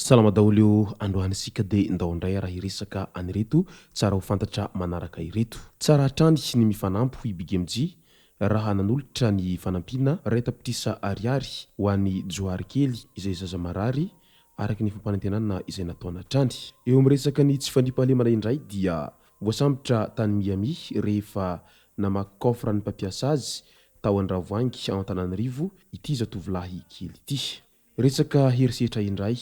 Salama daholo io, androany isika dia ndao indray ara hiresaka an'ireto tsara ho fantatra manaraka ireto. Tsara hatrany ny mifanampy hoy Big MJ raha nanolotra ny fanampiana 1 tapitrisa ariary ho an'i Johary kely izay zaza marary araka ny fampanantenana izay nataony hatrany. Eo amin'ny resaka ny tsy fandriampahalemana indray dia voasambotra tany Miami rehefa namaky coffre ny mpampiasa azy tao Andravoahangy ao Antananarivo ity zatovolahy kely ity. Resaka herisetra indray,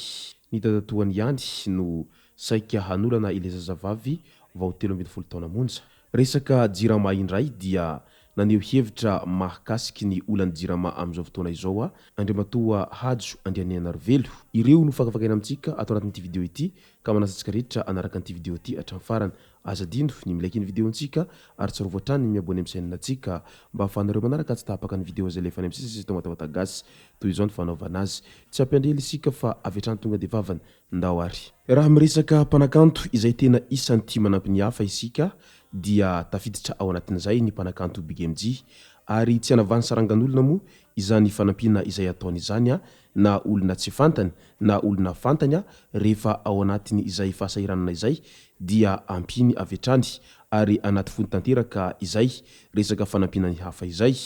ny dadatoany ihany no saika hanolana ilay zazavavy vao 13 taona monja. Resaka Jirama indray dia naneho hevitra mahakasiky ny olan'ny Jirama amin'izao fotoana izao Andriamatoa Hajo Andrianainarivelo. Ireo no fakafakaina amintsika ato anatin'ity video ity ka manasa antsika rehetra hanaraka an'ity video ity hatramin'ny farany. Aza adino ny mi-like ny video-ntsika ary tsarovy hatrany ny mi-abonner amin'ny chaîne-ntsika mba ahafahanareo manaraka tsy tapaka ny video izay alefanay amin'ny sisa sy eto Matavata Gasy. Toy izao ny fanaovana azy. Tsy hampiandry ela isika fa avy hatrany tonga dia vavany. Ndao ary. Raha miresaka mpanakanto izay tena isan'ny tia manampy ny hafa isika dia tafiditra ao anatin'izay ny mpanakanto Big MJ ary tsy anavahany sarangan'olona moa izany fanampiana izay ataony izany na olona tsy fantany na olona fantany rehefa ao anatin izay fahasahiranana izay dia ampiany avy hatrany ary anaty fony tanteraka izay resaka fanampiana ny hafa izay.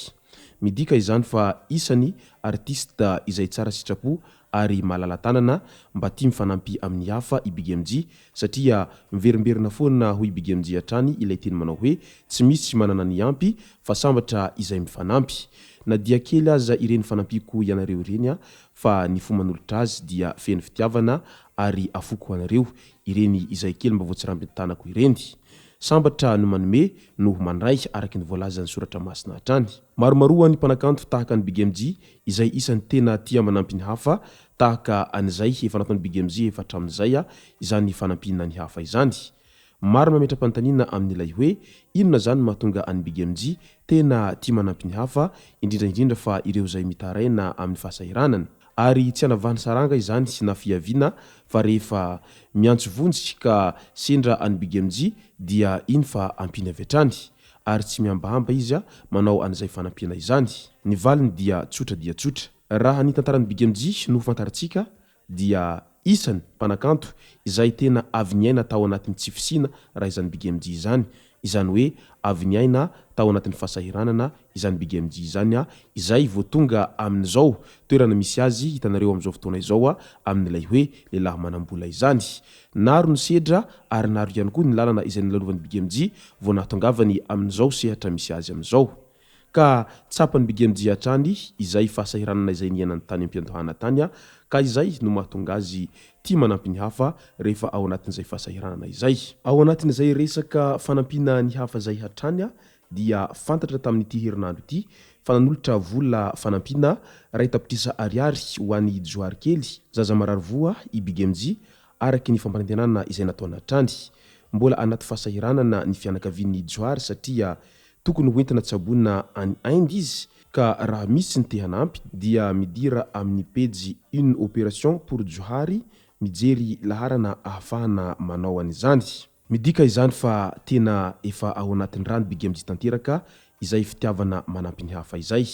Midika izany fa isany artiste izay tsara sitrapo ary malala-tanana mba tia mifanampy amin'ny hafa i Big MJ satria miverimberina foana hoy Big MJ hatrany ilay teny manao hoe tsy misy manana ny ampy fa sambatra izay mifanampy. Na dia kely aza ireny fanampiako ianareo ireny fa ny fo manolotra azy dia feno fitiavana ary afoko ho anareo ireny izay kely mba voatsirambin'ny tanako ireny. Sambatra no manome noho mandray araka ny voalazan'ny soratra masina hatrany. Maromaroa ny mpanakanto tahaka an'i Big MJ izay isan'ny tena tia manampy ny hafa tahaka an'izay efa nataon'i Big MJ efa hatramin'izay izany fanampiana ny hafa izany. Maro mametra-panontaniana amin'ilay hoe inona izany no mahatonga an'i Big MJ tena tia manampy ny hafa, indrindra indrindra fa ireo izay mitaraina amin'ny fahasahiranana. Ary tsy anavahany saranga izany na fiaviana fa rehefa miantso vonjy ka sendra an'i Big MJ dia iny fa ampiany avy hatrany. Ary tsy mihambahamba izy manao an'izay fanampiana izany. Ny valiny dia tsotra dia tsotra. Raha ny tantaran'i Big MJ no fantarintsika dia isany mpanakanto izay tena avy niaina tao anatin'ny tsy fisiana raha izany Big MJ izany, izany hoe avy niaina tao anatin'ny fahasahiranana izany Big MJ izany izay vao tonga amin'izao toerana misy azy hitanareo amin'izao fotoana izao amin'ilay hoe lehilahy manam-bola izany. Naro ny sedra ary naro ihany koa ny lalana izay nolalovan'i Big MJ vao nahatongavany amin'izao sehatra misy azy amin'izao. Ka tsapan'i Big MJ hatrany izay fahasahiranana izay niainany tany am-piandohana tany ka izay no mahatonga azy tia manampy ny hafa rehefa ao anatin'izay fahasahiranana izay. Ao anatin'izay resaka fanampiana ny hafa izay hatrany dia fantatra tamin'ity herinandro ity fa nanolotra vola fanampiana 1 tapitrisa ariary ho an'i Johary kely, zaza marary voa i Big MJ araka ny fampanantenana izay nataony hatrany. Mbola anaty fahasahiranana ny fianakavian'i Johary satria Tokony ho entina tsaboina any Inde izy ka raha misy ny te hanampy dia midira amin'ny pejy Une opération pour Johary mijery laharana ahafahana manao an'izany. Midika izany fa tena efa ao anatin'ny rano Big MJ tanteraka izay fitiavana manampy ny hafa izay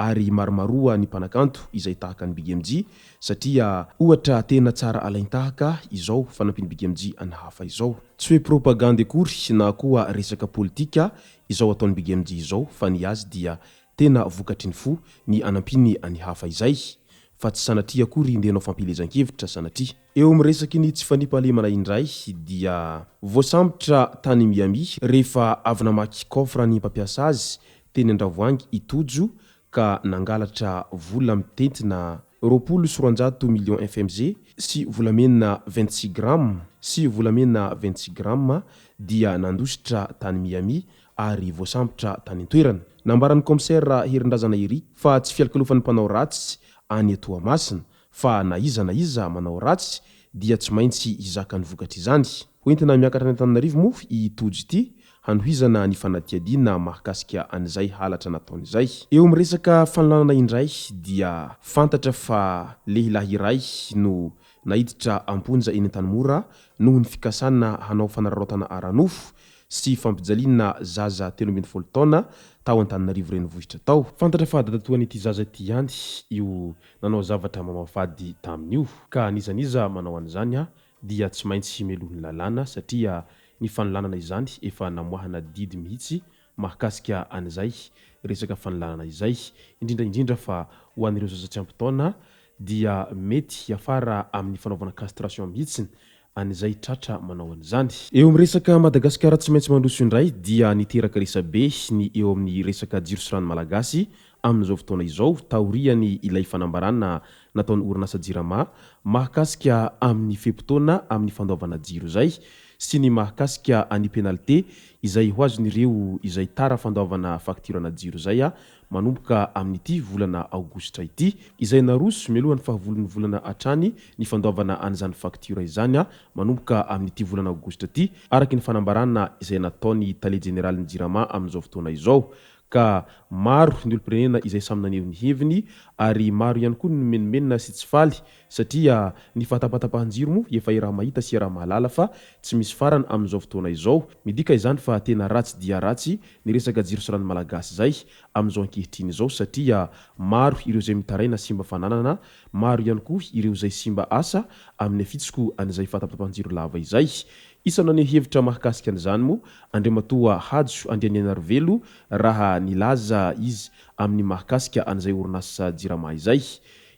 ary maromaroa ny mpanakanto izay tahaka an'i Big MJ satria ohatra tena tsara alain-tahaka izao fanampian'i Big MJ an'ny hafa izao. Tsy hoe propagandy akory na koa resaka politika izao ataon'i Big MJ izao fa ny azy dia tena vokatry ny fo ny anampiany an'ny hafa izay fa tsy sanatria akory ndeha hanao fampielezan-kevitra sanatria. Eo amin'ny resaky ny tsy fandriampahalemana indray dia voasambotra tany Miami rehefa avy namaky coffre ny mpampiasa azy teny Andravoahangy i Tojo ka nangalatra vola mitentina 220 millions fmg sy volamena 26 grammes sy volamena 26 grammes dia nandositra tany Miami ary voasambotra tany an-toerana. Nambaran'ny kaomisera Herindrazana Eric fa tsy fialokalofan'ny mpanao ratsy any Toamasina fa na iza na iza manao ratsy dia tsy maintsy hizaka ny vokatr'izany. Hoentina miakatra any Antananarivo moa i Tojo ity hanohizana ny fanadihadiana mahakasika an'izay halatra nataony izay. Eo amin'ny resaka fanolanana indray dia fantatra fa lehilahy iray no naiditra am-ponja eny Antanimora noho ny fikasana hanao fanararaotana ara-nofo sy fampijaliana zaza 13 taona tao Antananarivo renivohitra tao. Fantatra fa dadatoan'ity zaza ity ihany io nanao zavatra mamoafady taminy io ka n'iza n'iza manao an'izany dia tsy maintsy melohin'ny lalàna satria ny fanolanana izany efa namoahana didy mihitsy mahakasika an'izay resaka fanolanana izay, indrindra indrindra fa ho an'ireo zaza tsy ampy taona dia mety hiafara amin'ny fanaovana castration mihitsy an'izay tratra manao an'izany. Eo amin'ny resaka Madagasikara tsy maintsy mandroso indray dia niteraka resabe ny eo amin'ny resaka jiro sy rano malagasy amin'izao fotoana izao taoriany ilay fanambarana nataon'ny orinasa Jirama mahakasika amin'ny fe-potoana amin'ny fandoavana jiro izay sy ny mahakasika any penalite izay ho azon'ireo izay tara fandoavana faktiorana jiro izay manomboka amin'ity volana aogositra ity izay naroso mialohan'ny fahavolon'ny volana hatrany ny fandoavana an'izany faktiora izany manomboka amin'ity volana aogositra ity araka ny fanambarana izay nataon'ny tale jeneralin'ny Jirama amin'izao fotoana izao ka maro ny olom-pirenena izay samy naneho ny heviny ary maro ihany koa ny nimenomenona sy tsy faly satria ny fahatapatapahan-jiro moa efa iaraha-mahita sy iaraha-mahalala fa tsy misy farany amin'izao fotoana izao. Midika izany fa tena ratsy dia ratsy ny resaka jiro sy rano malagasy izay amin'izao ankehitriny izao satria maro ireo izay mitaraina simba fananana, maro ihany koa ireo izay simba asa amin'ny afitsiko an'izay fahatapatapahan-jiro lava izay. Isan'ny naneho hevitra mahakasika an'izany moa Andriamatoa Hajo Andrianianarivelo raha nilaza izy amin'ny mahakasika an'izay orinasa Jirama izay.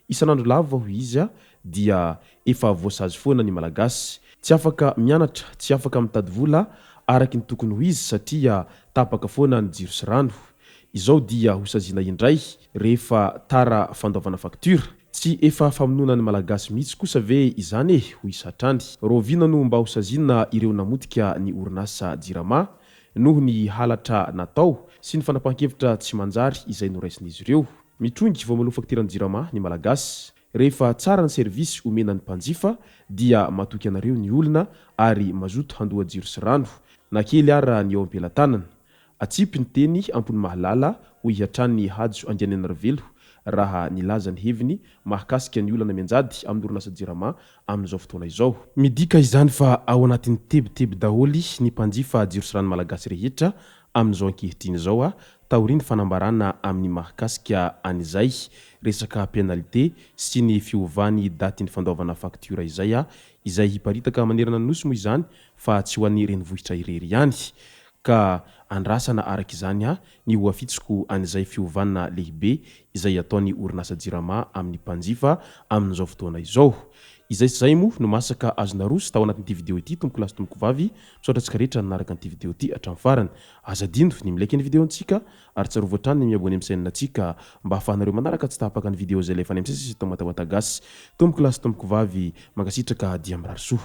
Isan'andro lava hoy izy dia efa voasazy foana ny Malagasy. Tsy afaka mianatra, tsy afaka mitady vola araky ny tokony ho izy satria tapaka foana ny jiro sy rano. Izao dia ho saziana indray rehefa tara fandoavana facture. Tsy efa famonoana ny Malagasy mihitsy kosa ve izany e, hoy isa hatrany. Rahoviana no mba ho saziana ireo namotika ny orinasa Jirama noho ny halatra natao sy ny fanapahan-kevitra tsy manjary izay noraisin'izy ireo? Mitrongy vao maloa faktiran'ny Jirama ny Malagasy. Rehefa tsara ny service omena ny mpanjifa dia matoky anareo ny olona ary mazoto handoa jiro sy rano, na kely ara ny eo am-pelatanana. Atsipy ny teny ampony mahalala, hoy hatrany Hajo Andrianenarivelo raha nilaza ny heviny mahakasika ny olana mianjady amin'ny orinasa Jirama amin'izao fotoana izao. Midika izany fa ao anatin'ny tebiteby daholo ny mpanjifa jiro sy rano malagasy rehetra amin'izao ankehitriny izao taorian'ny fanambarana amin'ny mahakasika an'izay resaka pénalité sy ny fiovan'ny datin'ny fandoavana faktiora izay izay hiparitaka manerana ny Nosy moa izany fa tsy ho an'ny renivohitra irery ihany ka andrasana araka izany ny ho afitsiko an'izay fiovana lehibe izay ataon'ny orinasa Jirama amin'ny mpanjifa amin'izao fotoana izao. Izay sy izay moa no masaka azo naroso tao anatin'ity video ity tompokolahy sy tompokovavy, misaotra antsika rehetra nanaraka an'ity video ity hatramin'ny farany. Aza adino ny mi-like ny video ntsika ary tsarovy hatrany ny mi-abonner amin'ny chaîne ntsika mba ahafahanareo manaraka tsy tapaka ny video izay alefa any amin'ny sesy eto Matamatà Gasy. Tompokolahy sy tompokovavy, mankasitraka dia mirary soa.